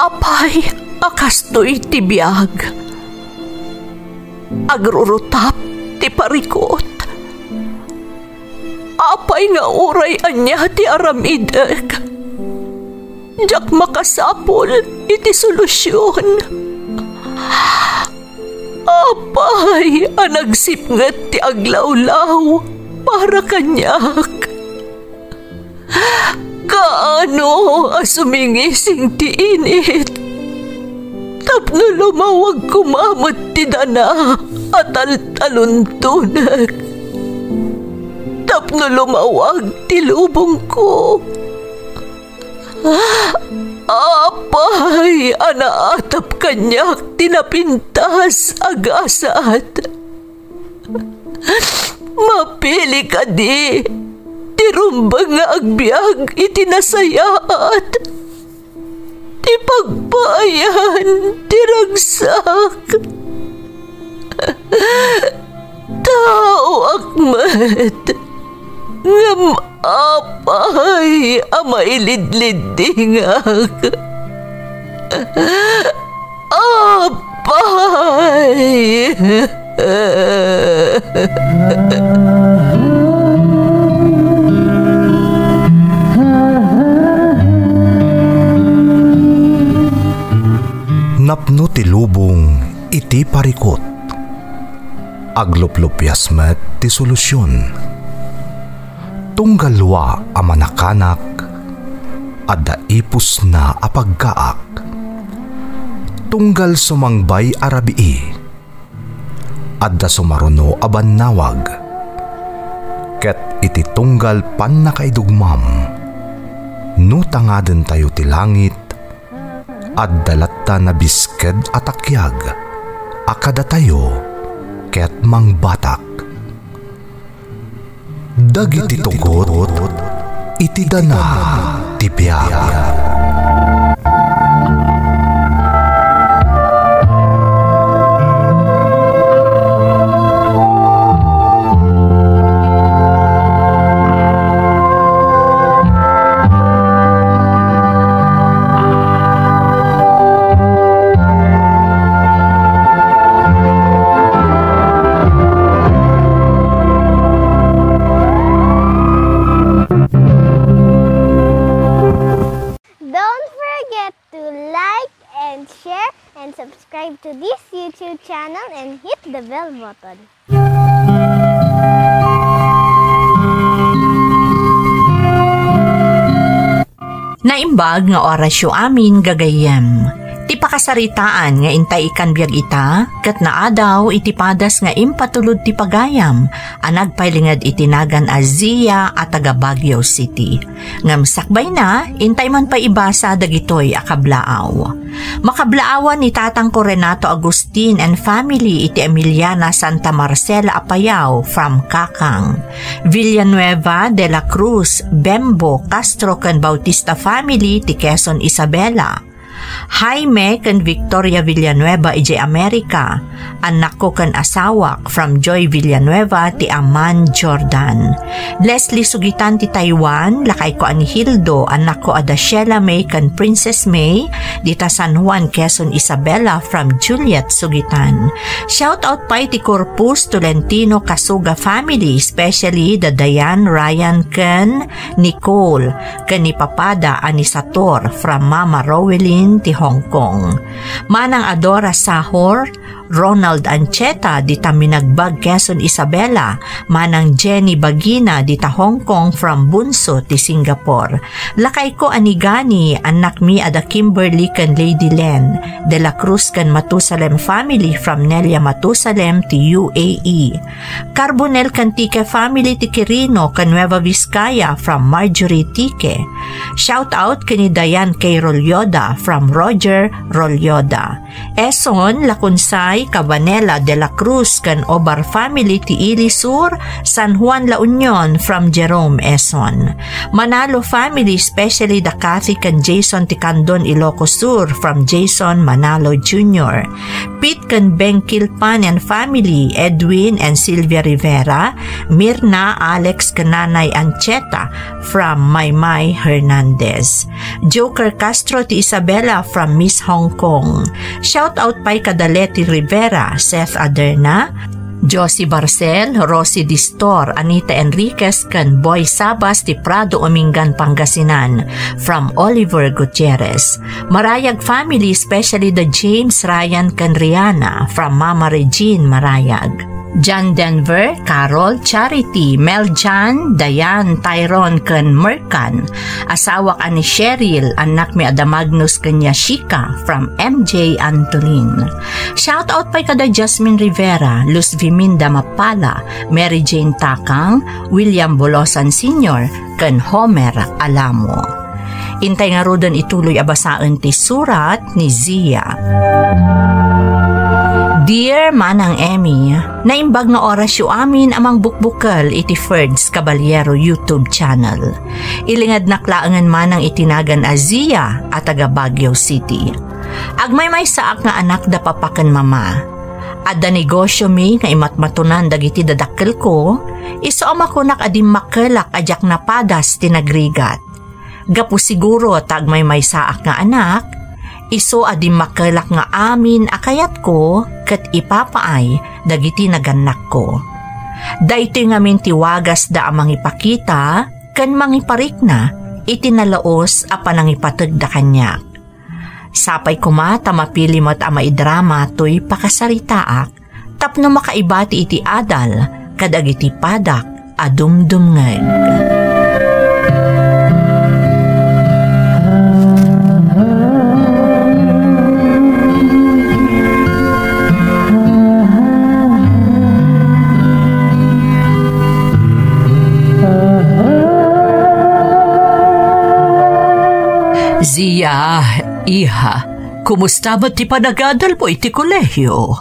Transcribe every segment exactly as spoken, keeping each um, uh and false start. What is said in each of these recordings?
Apay a kastoy ti biag? Agrurutap ti parikut. Apay nga uray ania ti aramidek, diak makasapul iti solusion. Apay a nagsipnget ti aglawlaw para kaniak? Kaano a sumingising ti init tapno lumawag koma met ti dana a taltaluntonek, tapno lumawag ti lubongko? Apay a naatap kaniak ti napintas a gasat? Mapili kadi ti rumbeng nga agbiag iti nasayaat, ti pagpaayan ti ragsak? Taoak met, ngem apay a mailidliddingak? Apay! Napno ti lubong iti parikut. Agluplupias met ti solusion. Tunggal lua a manakanak, adda ipusna a paggaak. Tunggal sumangbay a rabii, adda sumaruno a bannawag. Ket iti tunggal pannakaidugmam, no tangadentayo ti langit, adda latta nabisked a takiag a kadatayo ket mangbatak. Dagiti tugot iti dana ti biag. Don't forget to like and share and subscribe to this YouTube channel and hit the bell button. Naimbag nga orasyo amin, gagayyem. Ti pakasaritaan nga intay ikkan biag ita, ket naadaw iti padas nga impatulod ti pagayam a nagpailinged iti nagan a Zia a taga Baguio City. Ngem sakbayna, intay man pay ibasa dagitoy a kablaaw. Makablaawan ni Tatangko Renato Agustin and family iti Emiliana Santa Marcela, Apayao, from Kakang. Villanueva, De La Cruz, Bembo, Castro ken Bautista family ti Quezon, Isabela. Jaime ken Victoria Villanueva idiay Amerika, annakko ken asawak, from Joy Villanueva ti Amman, Jordan. Leslie Sugitan ti Taiwan, lakayko a ni Hildo, annakko a da Sheila May ken Princess May, dita San Juan, Quezon, Isabela, from Juliet Sugitan. Shout out pay ti Corpus Tolentino Kasuga family, especially da Dayan, Ryan, ken Nicole, ken ni papada a ni Sator, from Mama Rowelyn ti Hong Kong. Manang Adora Sahor, Ronald Ancheta dita Minagbag, Quezon, Isabela, manang Jenny Bagina dita Hong Kong, from Bunso ti Singapore. Lakayko a ni Gani, annakmi a da Kimberly ken Lady Len, De La Cruz ken Matusalem family, from Nelia Matusalem ti U A E. Carbonel ken Tique family ti Quirino ken Nueva Vizcaya, from Marjorie Tique. Shout out ken ni Diane K Rolyoda, from Roger Rolyoda. Eson, Lacunsay, Cabanela, De La Cruz ken Obar family ti Ili Sur, San Juan, La Union, from Jerome Eson. Manalo family, especially da Kathy ken Jason ti Candon, Ilocos Sur, from Jason Manalo Junior. Pete ken Bengkil Pan and family, Edwin and Sylvia Rivera, Mirna, Alex ken Nanay Ancheta from Maymay Hernandez. Joker Castro ti Isabela from Miss Hong Kong. Shout out pay kada Leti Rivera, Seth Aderna, Josie Barcel, Rosie Distor, Anita Enriquez, ken Boy Sabas ti Prado, Umingan, Pangasinan, from Oliver Gutierrez. Marayag family, especially the James, Ryan, ken Rihanna, from Mama Regine Marayag. John Denver, Carol, Charity, Mel John, Diane, Tyrone, ken Merkan. Asawak a ni Cheryl, annakmi a da Magnus ken Yashika, from M J Antolin. Shout out pay kada Jasmine Rivera, Luz Viminda Mapala, Mary Jane Takang, William Bolosan Senior, ken Homer Alamo. Intay ngaruden ituloy a basaen ti surat ni Zia. Dear Manang Emmy, naimbag nga orasyo amin a mangbukbukel iti Ferds Caballero YouTube channel. Ilingednak laengen manang iti nagan a Zia a taga Baguio City. Agmaymaysaak nga anak da papa ken mama. Adda negosyomi nga imatmatonan dagiti dadakkelko, isu a makunak a dimmakkelak a diak napadas ti nagrigat. Gapu siguro ta agmaymaysaak nga anak, isu a dimmakkelak nga amin a kayatko ket ipapaay dagiti nagannakko. Daytoy ngamin ti wagasda a mangipakita ken mangiparikna iti nalaus a panangipategda kaniak. Sapay koma ta mapili met a maidrama toy pakasaritaak tapno makaibati iti adal kadagiti padak a dumdumngeg. Zia, iha, kumusta met ti panagadalmo iti kolehio?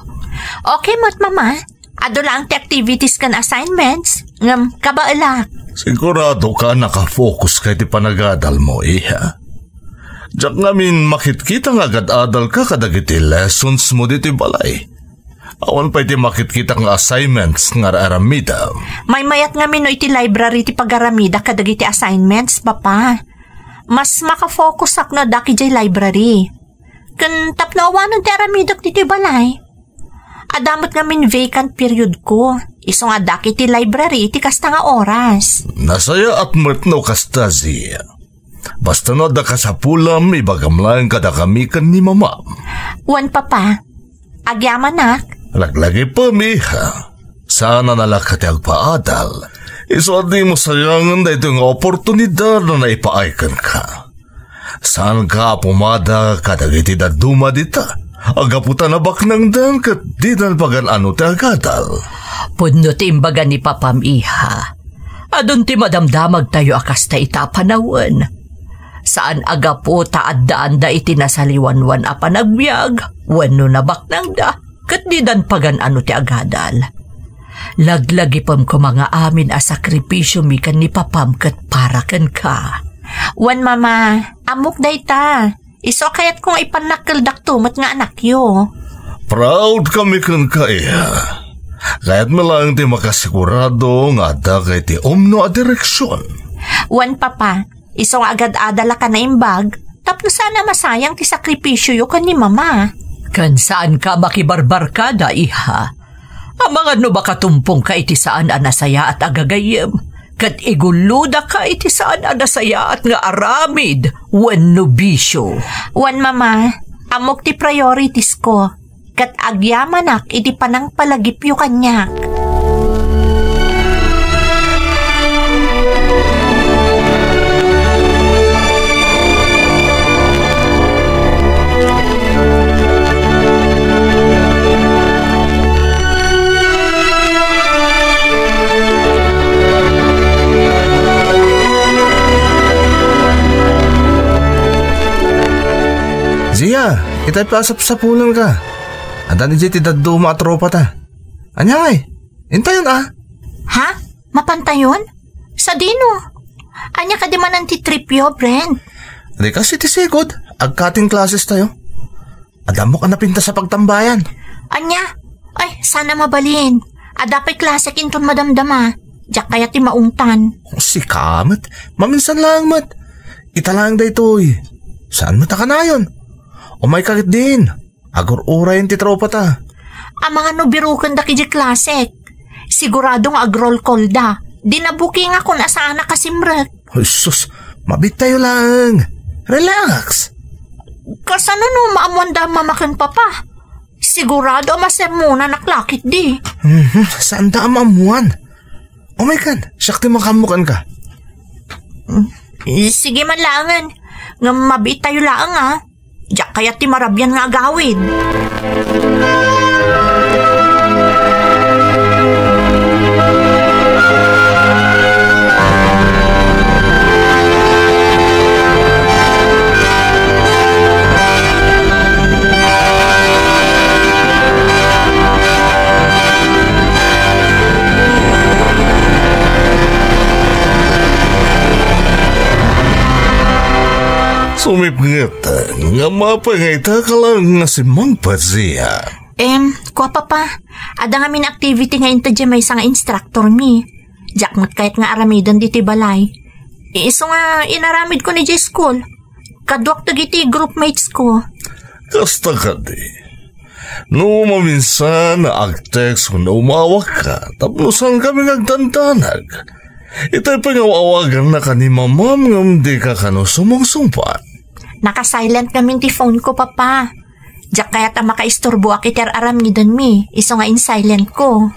Okay met, Mama. Adu laeng ti activities ken assignments, ngem kabaelak. Sigurado ka nakafocus ka iti panagadalmo, iha? Diak ngamin makitkita nga agad-adalka kadagiti lessons mo ditoy balay. Awan pay ti makitkita nga assignments nga ar-aramidam. Maymayat ngamin no iti library ti pagaramida kadagiti assignments, Papa. Mas makafokusak no addak idiay library. Ken tapno awanen ti aramidek ditoy balay. Adda met ngamin vacant period ko. Isu nga addak iti library iti kasta nga oras. Nasayaat met no kasta, Zia. Basta no adda kasapulam, ibagam laeng kadakami ken ni Mama. Wen, Papa. Agyamanak. Laglagipem, iha. Saan a nalaka ti agpaadal. Isu a dimo sayangen daytoy nga oportunidad a naipaay kenka. Saanka a pumada kadagiti dadduma dita. Gapu ta nabaknangdan ket didan pagan-ano ti agadal. Pudno ti imbaga ni Papam, iha. Adun ti madamdamagtayo a kasta ita a panawen. Saan a gapu ta addaanda iti nasaliwanwan a panagbiag wenno nabaknangda, ket didan pagan-ano ti agadal. Laglagipem koma nga amin a sakripisiomi ken ni Papam ket para kenka. Wen, Mama, ammok dayta. Isu a kayatko nga ipannakkeldakto met nga anakyo. Proud kami kenka, iha. Kayatmi laeng ti makasigurado nga adda kay ti umno a direksion. Wen, Papa, isu nga agad-adalak a naimbag, tapno saan a masayang ti sakripisioyo ken ni Mama. Ken saanka a makibarbarkada, iha. Amangan no makatumpongka iti saan a nasayaat a gagayyem, ket igullodaka iti saan a nasayaat nga aramid wenno bisio. Wen, Mama, ammok ti prioritiesyo, ket agyamanak iti panangpalagipyo kaniak. Zia, itay pasapsapulanka. Addan idiay ti dadduma a tropata. Ania ngay? Intayon a. Ha? Mapantayon? Sadino? Ania kadi manen ti tripyo, Brent? Di kas iti sigud, ag-cutting classes tayo. Adda ammok a napintas a pagtambayan. Ania? Ay, saan a mabalin. Adda pay klasek inton madamdama. Diak kayat ti maungtan. Sika met, maminsan laeng met. Ita laeng daytoy. Saan met a kanayon? Umayka ketdin. Agur-urayen ti tropata. Amangan no biroken da kidi klasek. Sigurado nga ag-roll call da. Di nabukingakon a saan a kasimrek. Ay, sus, mabittayo laeng. Relax. Kasano no maammuan da a mama ken papa? Sigurado a masermonanak la ketdi. Mhm, saan da a maammuan? Umaykan, siak ti makaammo kenka. Hmm, sige man laengen. Ngem mabiittayo laeng, a. Diak kayat ti marabian nga agawid. Sumipnget nga mapay nga ita ka lang nga simmangpet, Zia. Em, kua, Papa, adda ngamin activity nga inted diay maysa nga instructor mi. Diak met kayat nga aramiden ditoy balay. Isu nga inaramidko ni diay school. Kaduak dagiti groupmates ko. Kasta kadi. No maminsan, ag-text wenno umawagka tapno saankami nga agdandanag. Itay pay nga aw-awagannak ni mamam ngem dika kano sumungsungbat. Naka-silent ngamin ti phone ko, Papa. Diak kayat a makaisturboak iti ar-aramidenmi, isu nga in-silent ko.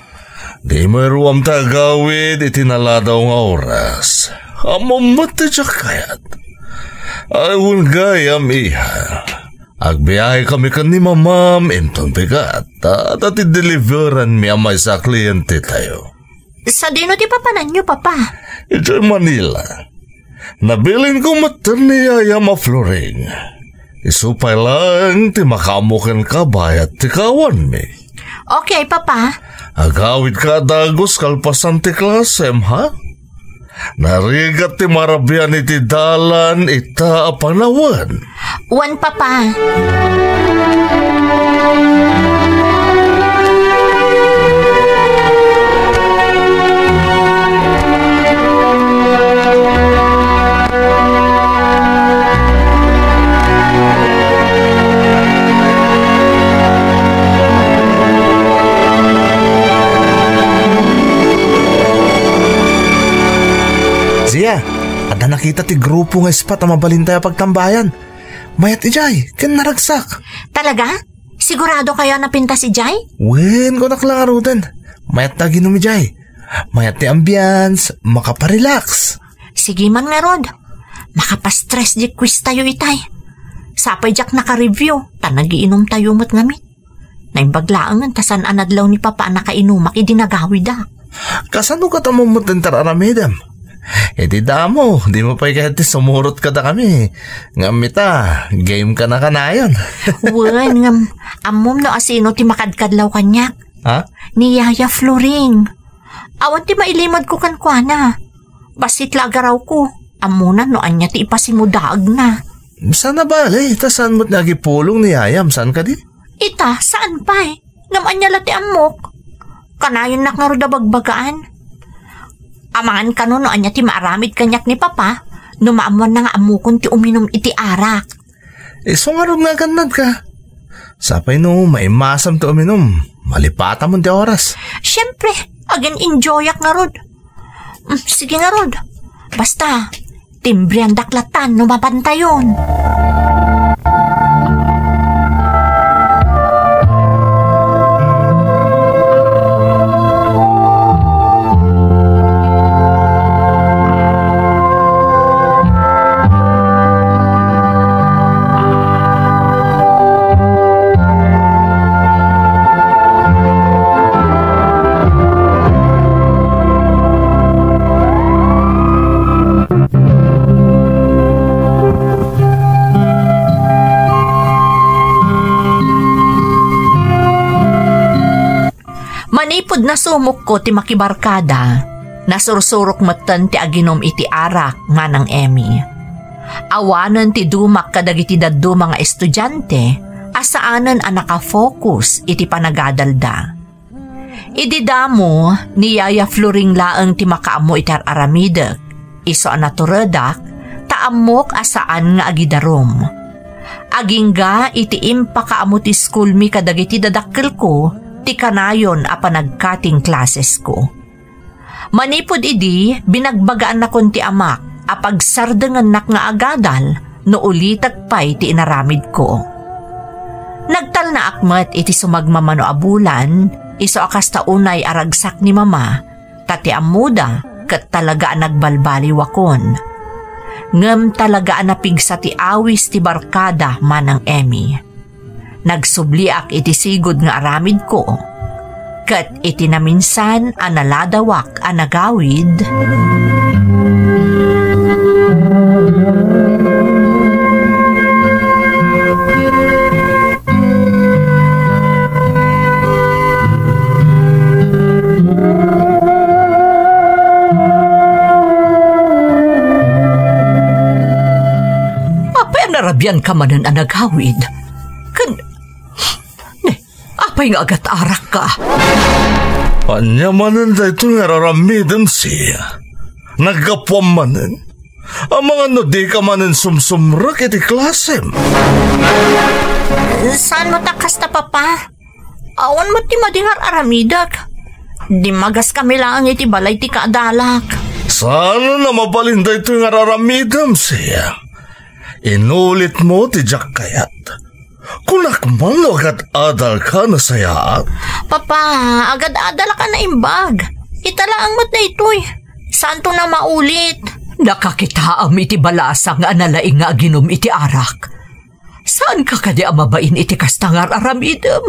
Dimo iruam ti agawid iti naladaw nga oras. Ammom met ti diak kayat. Ay, wen gayam, iha. Agbiahekami ken ni mamam inton bigat, ta adda ti deliveranmi a maysa a klientetayo. Sadino ti papananyo, Papa? Idiay Manila. Nabilinko metten ni yayam a Floring. Isu pay laeng ti makaammo kenka bayat ti kaawanmi. Okay, Papa. Agawidka a dagus kalpasan ti klasem, ha? Narigat ti marabian iti dalan ita a panawen. Wen, Papa. Zia, adda nakita ti grupo nga ispat a mabalintayo a pagtambayan. Mayat idiay, ken naragsak. Talaga? Sigurado kayo a napintas idiay? Wen, kunak la ngaruden. Mayat ta aginom idiay. Mayat ti ambience, makaparelax. Sige man ngarud. Makapastress di quiz tayo itay. Sapay diak naka-review, ta nagiinom tayo met ngamin. Naimbag laengen ta saan a nadlaw ni Papa a nakainumak idi nagawidak. Kasano ket ammom met ti ar-aramidem? Iti damo, dimo pay kayat ti sumurot kadakami. Ngem ita, game ka na kanayon. Wen, ngem ammom no asino ti makadkadlaw kaniak? Ha? Ni Yaya Floring. Awan ti mailimadko kenkuana. Bassit la agarawko. Ammona no ania ti ipasimudaagna. Saan a bale, ta saan met nga agipulong ni Yayam, saan kadi? Ita, saan pay? Ngem ania la ti ammok? Kanayonnak ngarud a bagbagaan. Amangan kano no ania ti maaramid kaniak ni Papa no maammoanna nga ammokon ti uminum iti arak. Isu ngarud nga agannadka. Sapay no maimasam ti uminum, malipatamon ti oras. Siempre, agin-enjoyak ngarud. Mm, sige ngarud. Basta, timbriandak latan no mapantayon. Manipud nasumokko ti makibarkada, nasursurok metten ti aginom iti arak, Manang Emmy. Awanen ti dumak kadagiti dadduma nga estudiante, a saanen a nakafocus iti panagadalda. Idi damo, ni Yaya Floring laeng ti makaammo iti ar-aramidek, isu a naturedak, ta ammok a saan nga agidarum. Agingga iti impakaammo ti iskulmi kadagiti dadakkelko ti kanayon a panagcutting classesko. Manipud idi, binagbagaannakon ti amak a pagsardengennak nga agadal no ulitek pay ti inaramidko. Nagtalnaak met iti sumagmamano a bulan, isu a kasta unay a ragsak ni Mama, ta ti ammoda ket talaga a nagbalbaliwakon. Ngem talaga a napigsa ti awis ti barkada, Manang Emmy. Nagsubliak iti sigud nga aramidko, ket iti naminsan a naladawak a nagawid, apay a narabianka manen a nagawid? Ken, ne, apay nga agat-arakka? Ania manen daytoy nga ar-aramidem, Sia? Naggapuam manen? Amangan no dika manen sumsumrek iti klasem? Saan met a kasta, Papa. Awan met ti madi nga ar-aramidek. Dimmagaskami laeng iti balay ti kaadalak. Saan a mabalin daytoy nga ar-aramidem, Sia? Inulitmo ti diak kayat. Kunak man no agad-adalka a nasayaat? Papa, agad-adalak a naimbag. Ita laeng met daytoy. Saanton a maulit. Nakakitaam iti balasang a nalaing nga aginum iti arak. Saanka kadi a mabain iti kasta nga ar-aramidem?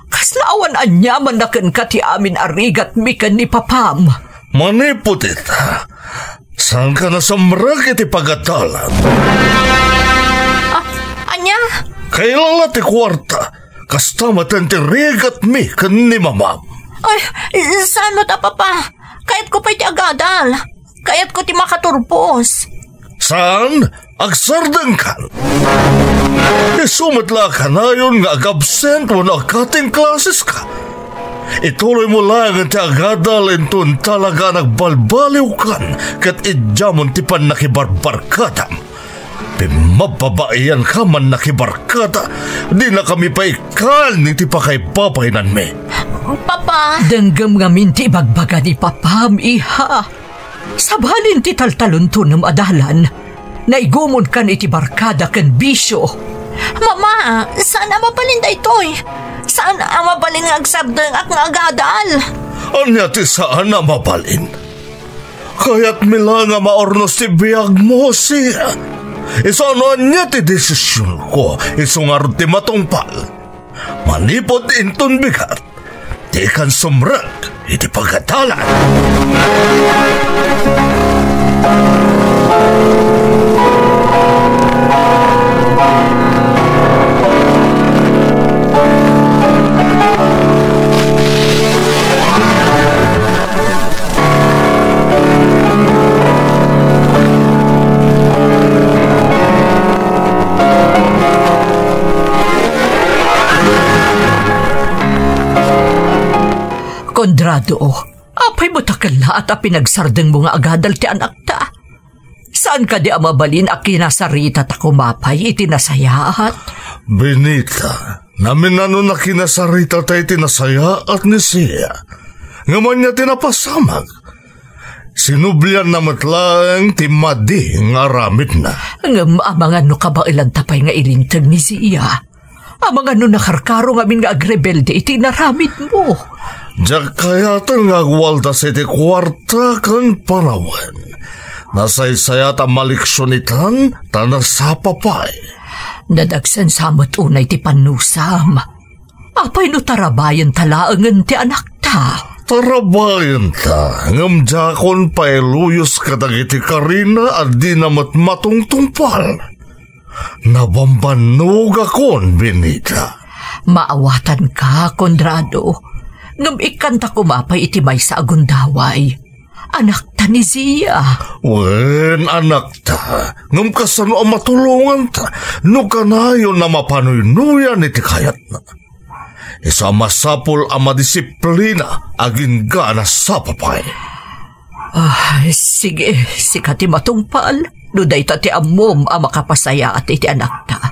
Kasla awan aniamanna kenka ti amin a rigatmi ken ni papam. Manipud ita, saanka nasumrek iti pagadalan. Ah, ania? Kailala ti kuarta, kasta met ti rigatmi ken ni mamam. Ay, saan met a, Papa? Kayatko pay ti agadal. Kayatko ti makaturpos. Saan? Agsardengkan. Isu met la a kanayon nga agabsent wenno agcutting classeska. Ituloymo laengen ti agadal inton talaga a nagbalbaliwkan ket idiamon ti pannakibarbarkadam. Pimmababaianka a mannakibarkada, dinakami pay ikkan iti pakaibabainanmi. Papa! Denggem ngamin ti ibagbaga ni papam, iha. Sabalin ti taltalontonem a dalan, naigumonkan iti barkada ken bisio. Mama, saan a mabalin daytoy. Saan a mabalin nga agsardengak nga agadal. Ania ti saan a mabalin? Kayatmi la nga maurnos ti biagmo, Sia. Isu no ania ti desisionko, isu ngarud ti matungpal. Manipud inton bigat, dikan sumrek iti pagadalan. Konrado, apay met a kellaat a pinagsardengmo nga agadal ti anakta? Saan kadi a mabalin a kinasarita ta kumapay iti nasayaat? Benita, naminanon a kinasarita ta iti nasayaat ni Sia. Ngem ania ti napasamak? Sinublianna met laeng ti madi nga aramidna. Ngem amangan no kabaelanta pay nga ilinteg ni Sia. Amangan no nakarkaro ngamin nga agrebelde iti inaramidmo. Diak kayaten nga agwaldas iti kuarta ken panawen. Nasaysayaat a maleksion itan, ta nasapa pay. Nadagsen sa met unay ti pannusam. Apay no tarabayenta laengen ti anakta? Tarabayenta, ngem diakon pay luyos kadagiti karina a dina met matungtungpal. Nabambannogakon, Benita. Maawatanka, Conrado. Ngem ikkanta koma pay iti maysa a gundaway. anakta ni Zia. Wen, anakta, ngem kasano a matulonganta no kanayon a mapanuynuyan iti kayatna? Isu a masapul a madisiplina agingga a nasapa pay. Ah, sige, sika ti matungpal, no dayta ti ammom a makapasayaat iti anakta.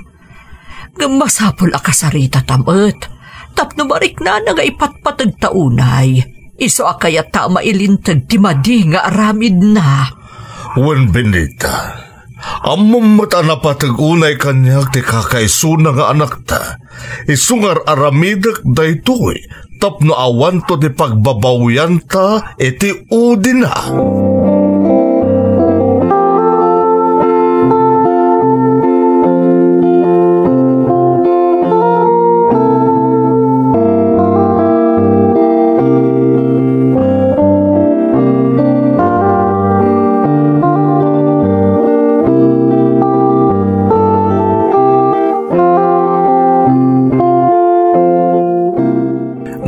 Ngem masapul a kasarita ta met, tapno mariknana nga ipatpateg ta unay, isu a kayatta a mailinteg ti madi nga aramidna. Wen, Benita, ammom met a napateg unay kaniak ti kakaisuna nga anakta, isu nga ar-aramidek daytoy tapno awanto ti pagbabawianta iti udina.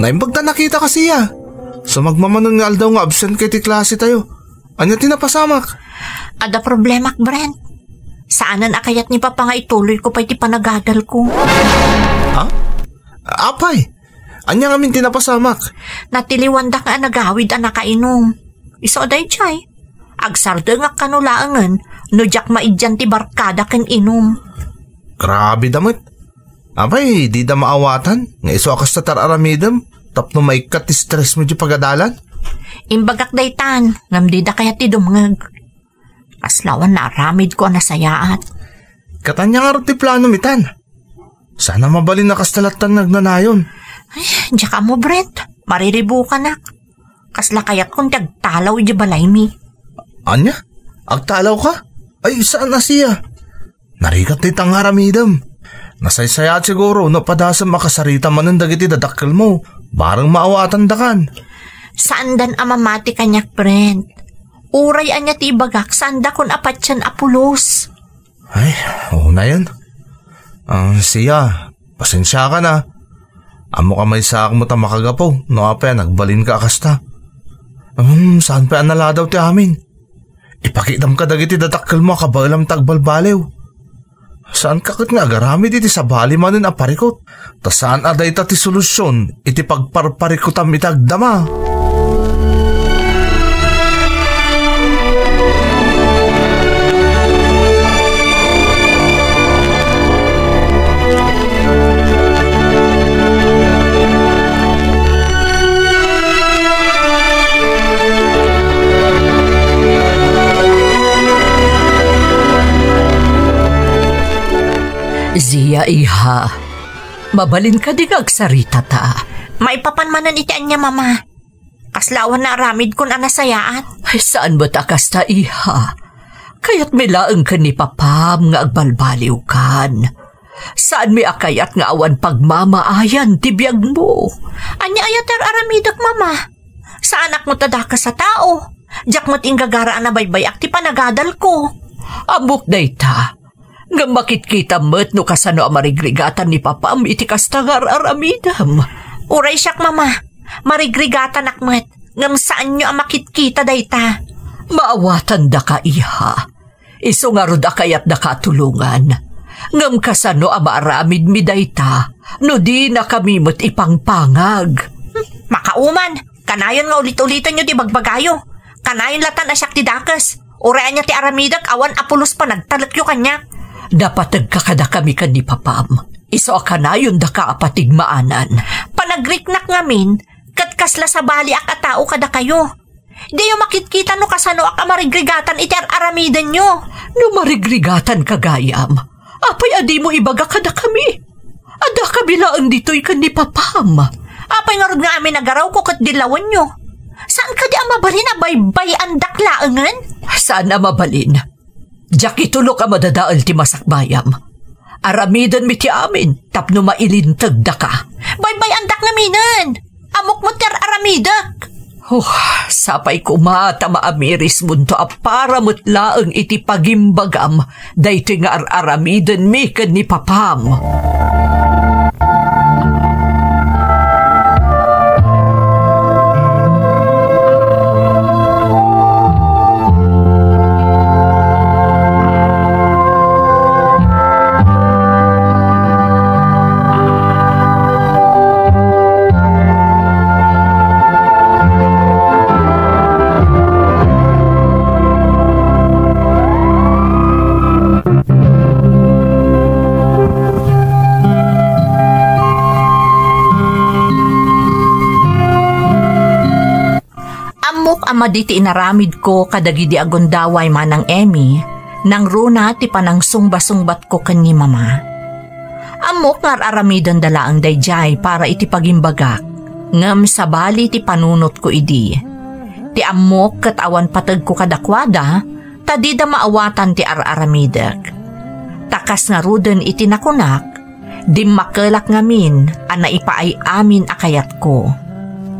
Naimbag ta nakita ka, Zia. Sumagmamano nga aldaw nga absent ka iti klase tayo. Ania ti napasamak? Adda problemak, Brent. Saanen a kayat ni Papa nga ituloyko pay ti panagadalko. Ha? Apay? Ania ngamin ti napasamak? Natiliwandak nga nagawid a nakainom. Isu a daydiay, agsardengak kano laengen no diak maidian ti barkada ken inum. Grabe da met. Apay, dida maawatan nga isu a kasta ti ar-aramidem tapno maikkat ti stress mo di pagadalan? Imbagak daytan, ngem dida kayat ti dumngeg. Kasla awan naaramidko a nasayaat. Ket ania ngarud ti planom itan? Saan a mabalin a kasta lattan nga agnanayon. Ay, diak ammo, Brent. Mariribukanak. Kasla kayatkon ti agtalaw idiay balaymi. Ania? Agtalaw ka? Ay, saan a Zia? Narigat dayta nga aramidem. Nasaysayaat siguro no padasem a kasarita manen dagiti dadakkelmo. Bareng maawatandakan. Saandan a mamati kaniak, Brent. Uray ania ti ibagak, saandakon a patien a pulos. Ay, unayen. Ah, Zia, pasensiakan a. Ammok a maysaak met a makagapu no apay a nagbalinka a kasta. Hmm, saan pay a naladaw ti amin? Ipakitdam kadagiti dadakkelmo a kabaelam ta agbalbaliw. Saanka ket nga agaramid iti sabali manen a parikut, ta saan a dayta ti solusion iti pagparparikutam iti agdama. Zia, iha, mabalin kadi nga agsaritata? Maipapan manen iti ania, Mama? Kasla awan naaramidkon a nasayaat. Ay, saan met a kasta, iha. Kayatmi laeng ken ni Papam nga agbalbaliwkan. Saanmi a kayat nga awan pagmamaayan ti biagmo. Ania aya ti ar-aramidek, Mama? Saanak met a dakes a tao. Diak met inggagara a nabaybay-ak ti panagadalko. Ammok dayta. Ngem makitkitam met no kasano a marigrigatan ni Papam iti kasta nga ar-aramidem. Uray siak, Mama, marigrigatanak met, ngem saanyo a makitkita dayta. Maawatandaka, iha. Isu ngarud a kayatdaka a tulongan. Ngem kasano a maaramidmi dayta no dinakami met ipangpangag? Hmm, makauman, kanayon nga ulit-ulitenyo ti bagbagayo. Kanayon latan a siak ti dakes. Uray ania ti aramidek, awan a pulos panagtalekyo kaniak. Napategka kadakami ken ni Papam. Isu a kanayondaka a patigmaanan. Panagriknak ngamin, ket kasla sabaliak a tao kadakayo. Diyo makitkita no kasanoak a marigrigatan iti ar-aramidenyo. No marigrigatanka gayam, apay a dimo ibaga kadakami? Addakami laeng ditoy ken ni Papam. Apay ngarud nga amin a garawko ket dillawenyo? Saan kadi a mabalin a baybay-andak laengen? Saan a mabalin. Diak itulok a madadael ti masakbayam. Aramidenmi ti amin tapno mailintegdaka. Baybay-andak ngaminen. Ammok met ti ar-aramidek. Oh, sapay koma ta maamirismonto a para met laeng iti pagimbagam daytoy nga ar-aramidenmi ken ni Papam. Madi ti inaramidko kadagidi a gundaway, Manang Emmy, nangruna ti panangsungba-sungbatko ken ni Mama. Ammok nga ar-aramidenda laeng daydiay para iti pagimbagak, ngem sabali ti panunotko idi. Ti ammok ket awan pategko kadakuada, ta dida maawatan ti ar-aramidek. Ta kas ngaruden iti nakunak, dimmakelak ngamin a naipaay amin a kayatko.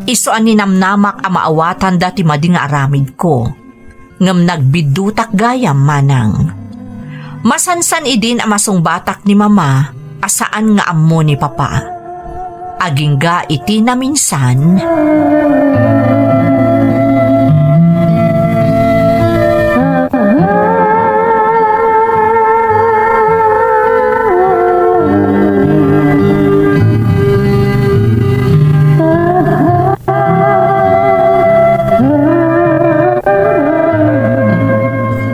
Isu a ninamnamak a maawatanda ti madi nga aramidko. Ngem nagbiddutak gayam, Manang. Masansan idin a masungbatak ni Mama a saan nga ammo ni Papa. Agingga iti naminsan.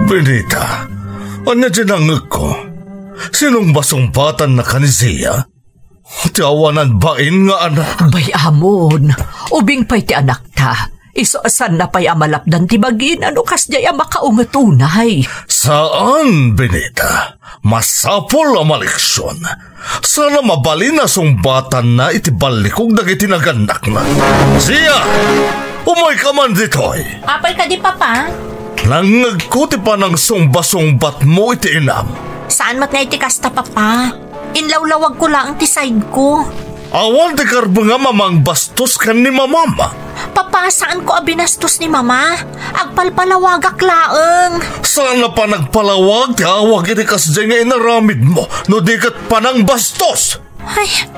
Benita, ania diay nangngegko? Sinungbasungbatanna ka ni Zia? Ti awanan bain nga anak. Bay-amon, ubing pay ti anakta. Isu a saanna pay a malapdan ti bagina no kasdiay a makaunget unay. Saan, Benita. Masapul a maleksion. Saan a mabalin a sungbatanna iti ballikog dagiti nagannakna. Zia! Umayka man ditoy! Apay kadi, Papa? Nangngegko ti panangsungba-sungbatmo iti inam. Saan met nga iti kasta, Papa. Inlawlawagko laeng ti side'ko. Awan ti karbengam a mangbastos ken ni Mamam. Papa, saanko a binastos ni Mama. Agpalpalawagak laeng. Saan a panagpalawag ti awag iti kasdiay nga inaramidmo, no di ket panangbastos. Ay.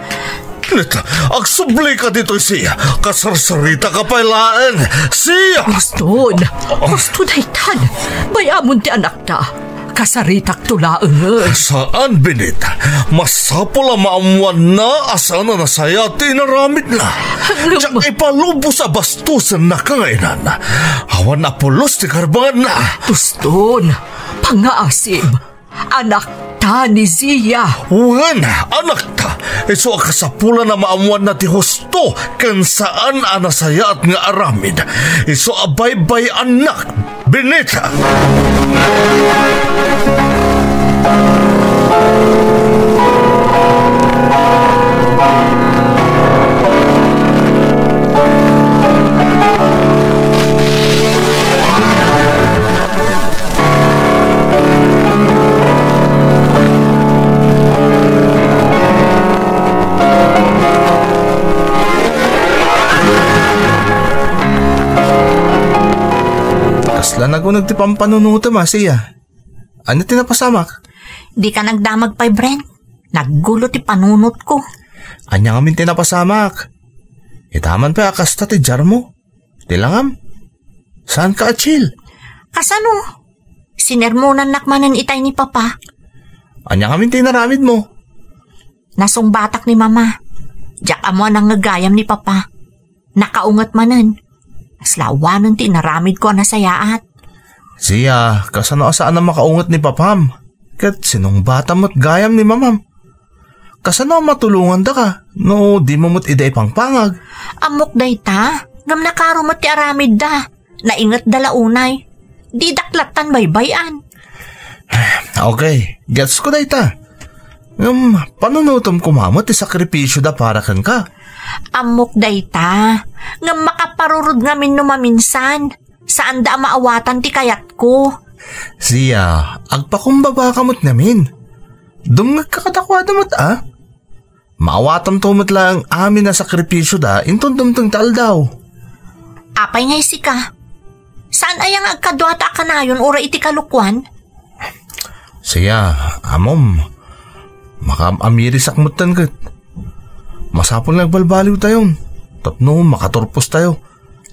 Neta, agsublika ditoy, Zia. Kasarsaritaka pay laeng, Zia. Huston. Husto daytan. Bay-amon ti anakta. Kasaritakto laengen. Saan, Benita. Masapul a maammoanna a saan a nasayaat ti inaramidna. Ngem diak ipalubos a bastosennaka nga inan. Awan a pulos ti karbenganna. Huston. Pangngaasim. Anakta ni Zia. Wen, anakta. Isu a kasapulan a maammoanna ti husto ken saan a nasayaat nga aramid. Isu a baybay-annak, Benita. Kasla naguneg ti pampanunotem, a, Zia. Ania ti napasamak? Dika nagdamag pay, Brent. Naggulo ti panunotko. Ania ngamin ti napasamak? Itaman pay a kasta ti diarmo. Ti langam, saanka a chill? Kasano? Sinermonannak manen itay ni Papa. Ania ngamin ti inaramidmo? Nasungbatak ni Mama. Diak ammo a nangngeg gayam ni Papa. Nakaunget manen. Kasla awanen ti inaramidko a nasayaat. Zia, kasano a saan a makaunget ni Papam? Ket sinungbatam met gayam ni Mamam. Kasano a matulongandaka no dimo met ida ipangpangag? Ammok dayta, ngem nakaro met ti aramidda. Naingetda la unay. Didak lattan baybay-an. Okay, gets ko dayta. Ngem, panunotem koma met ti sakripisioda para kenka. Ammok dayta, ngem makaparurod ngamin no maminsan. Saanda a maawatan ti kayatko. Zia, agpakumbabaka met ngamin. Dumngegka kadakuada met, a? Maawatanto met laeng amin a sakripisioda inton dumteng ti aldaw. Apay ngay sika? Saan aya nga agkaduata a kanayon uray iti kalokuan? Zia, ammom, makaam-amirisak metten ket. Masapul nga agbalbaliwtayon tapno makaturpostayo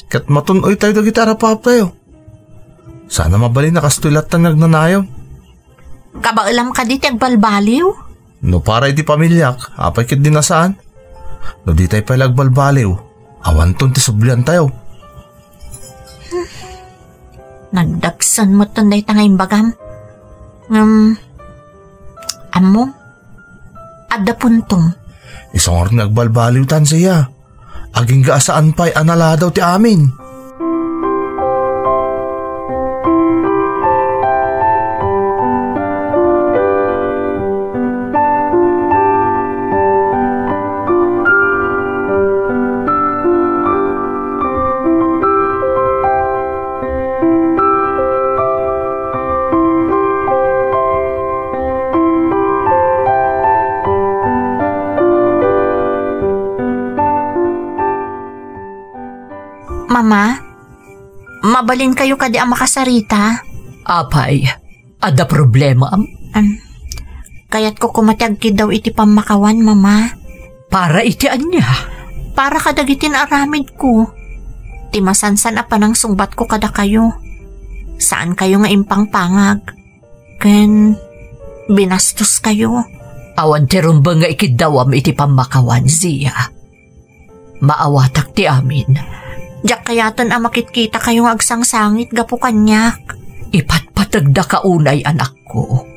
ket matun-oytayo dagiti arap-araptayo. Saan a mabalin a kastoy lattan nga agnanayon. Kabaelam kadi ti agbalbaliw? No para iti pamiliak, apay ket di nasaan? No ditay pay la agbalbaliw, awanton ti subliantayo. Nagdagsen metten dayta nga imbagam. Ngem, ammom, adda puntom. Isu ngarud nga agbalbaliwtan, Zia. Agingga a saan pay a naladaw ti amin. Ma, mabalinkayo kadi a makasarita? Apay, adda problemam? Am, kayatko koma ti agkiddaw iti pammakawan, Mama. Para iti ania? Para kadagiti naaramidko. Ti masansan a panangsungbatko kadakayo. Saankayo nga impangpangag ken binastoskayo. Awan ti rumbeng nga ikiddawam iti pammakawan, Zia. Maawatak ti amin. Diak kayaten a makitkitakayo nga agsangsangit gapu kaniak. Ipatpategdaka unay, anakko.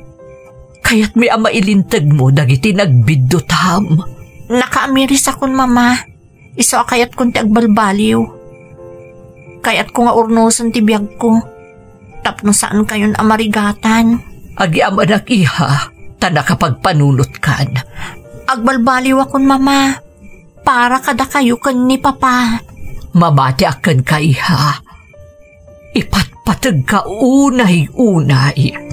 Kayatmi a mailintegmo dagiti nagbiddutam. Nakaamirisakon, Mama. Isu a kayatkon ti agbalbaliw. Kayatko nga urnosen ti biagko tapno saankayon a marigatan. Agyamanak, iha, ta nakapagpanunotkan. Agbalbaliwakon, Mama, para kadakayo ken ni Papa. Mamatiak kenka, iha. Ipatpategka unay-unay.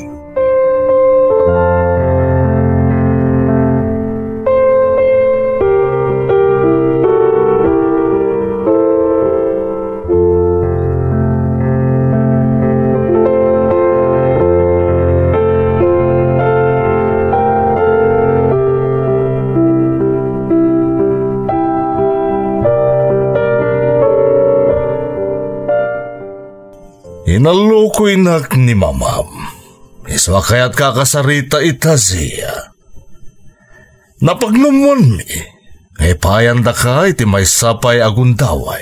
Inallokoynak ni Mamam. Isu a kayatka a kasarita ita, Zia. Napagnumoanmi nga ipaayandaka iti maysa pay a gundaway.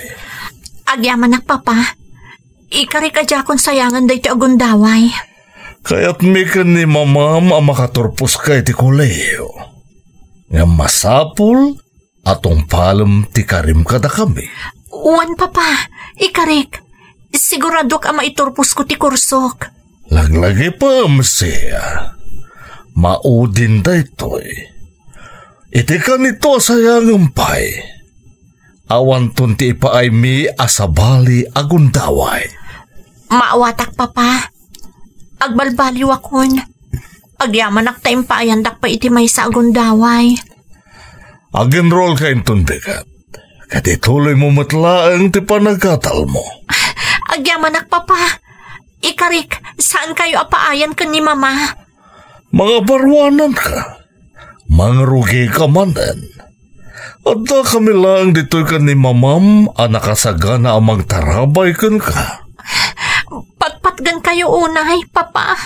Agyamanak, Papa. Ikarik a diakon sayangen daytoy a gundaway. Kayatmi ken ni Mamam a makaturposka iti kolehiyo. Ngem masapul a tungpalem ti karim kadakami. Wen, Papa, ikarik. Siguradok a maiturposko ti kursok. Laglagipem, Zia. Maudin daytoy. Iti kanito a sayangem pay, awanton ti ipaaymi a sabali a gundaway. Maawatak, Papa. Agbalbaliwakon. Agyamanak ta impaayandak pay iti maysa a gundaway. Ag-enrollka inton bigat, ket ituloymo met laeng ti panagadalmo. Agyamanak, Papa. Ikarik, saankayo a paayan ken ni Mama. Mangabaruananka. Mangrugika manen. Addakami laeng ditoy ken ni Mamam a nakasagana a mangtarabay kenka. Patpatgenkayo unay, Papa.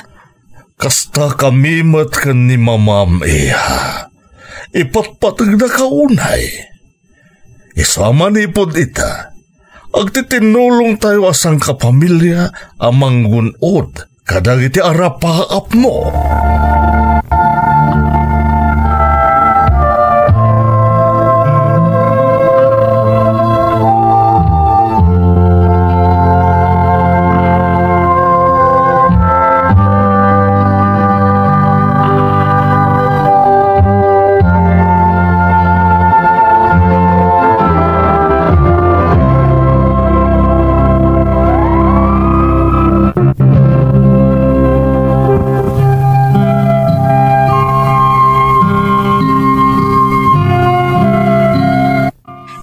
Kasta kami met ken ni Mamam, iha. Ipatpategdaka unay. Isu a manipud ita, agtitinnulongtayo a sangkapamilia a manggun-od kadagiti arapaapmo.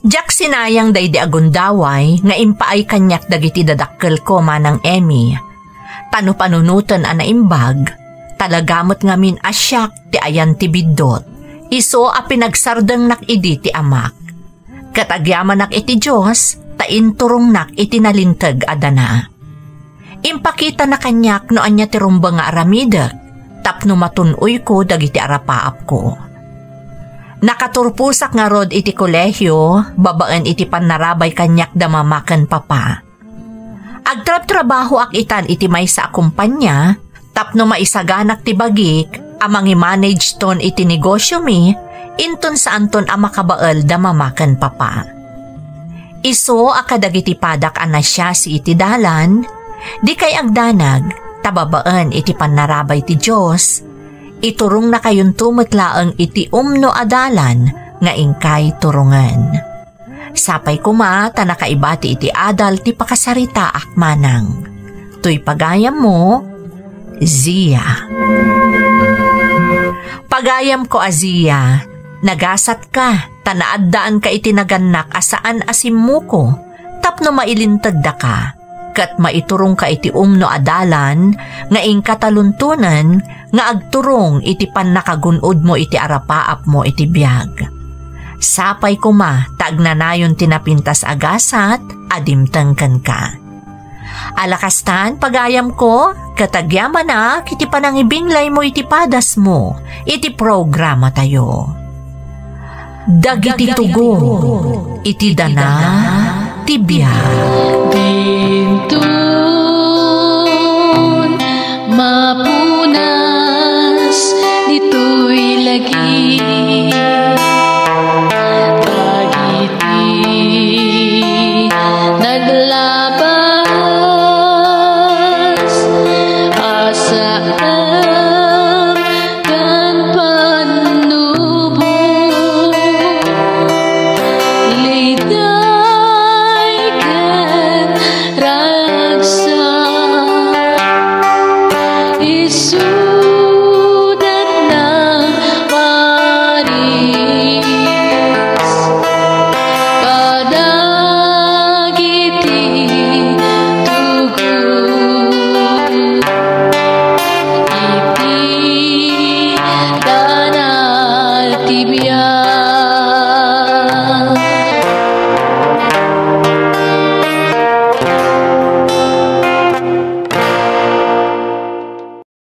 Diak sinayang daydi a gundaway nga impaay kaniak dagiti dadakkelko, Manang Emmy. Ta no panunoten a naimbag, talaga met ngamin a siak ti ayan ti biddut. Isu a pinagsardengnak idi ti amak. Ket agyamanak iti Dios ta inturongnak iti nalinteg a dana. Impakitana kaniak no ania ti rumbeng nga aramidek tapno matun-oyko dagiti arapaapko. Nakaturposak ngarud iti kolehio babaen iti pannarabay kaniak da Mama ken Papa. Agtrabtrabahoak itan iti maysa a kompania tapno maisaganak ti bagik a mangimanagton iti negosiomi inton saanton a makabael da Mama ken Papa. Isu a kadagiti padak a nasiasi iti dalan, dikay agdanag, ta babaen iti pannarabay ti Dios, iturongnakayonto met laeng iti umno a dalan nga inkay turongen. Sapay koma ta nakaibati iti adal ti pakasaritaak, Manang. Toy pagayammo, Zia. Pagayamko a Zia, nagasatka ta naaddaanka iti nagannak a saan a simmuko, tapno mailintegdaka, ket maiturongka iti umno a dalan nga inka taluntonen nga agturong iti pannakagun-odmo iti arapaapmo iti biag. Sapay koma ta agnanayon ti napintas a gasat a dimteng kenka. Ala kastan, pagayamko, ket agyamanak iti panangibinglaymo iti padasmo iti programatayo. Dagiti tugon iti dana ti biag. Dintun mapu-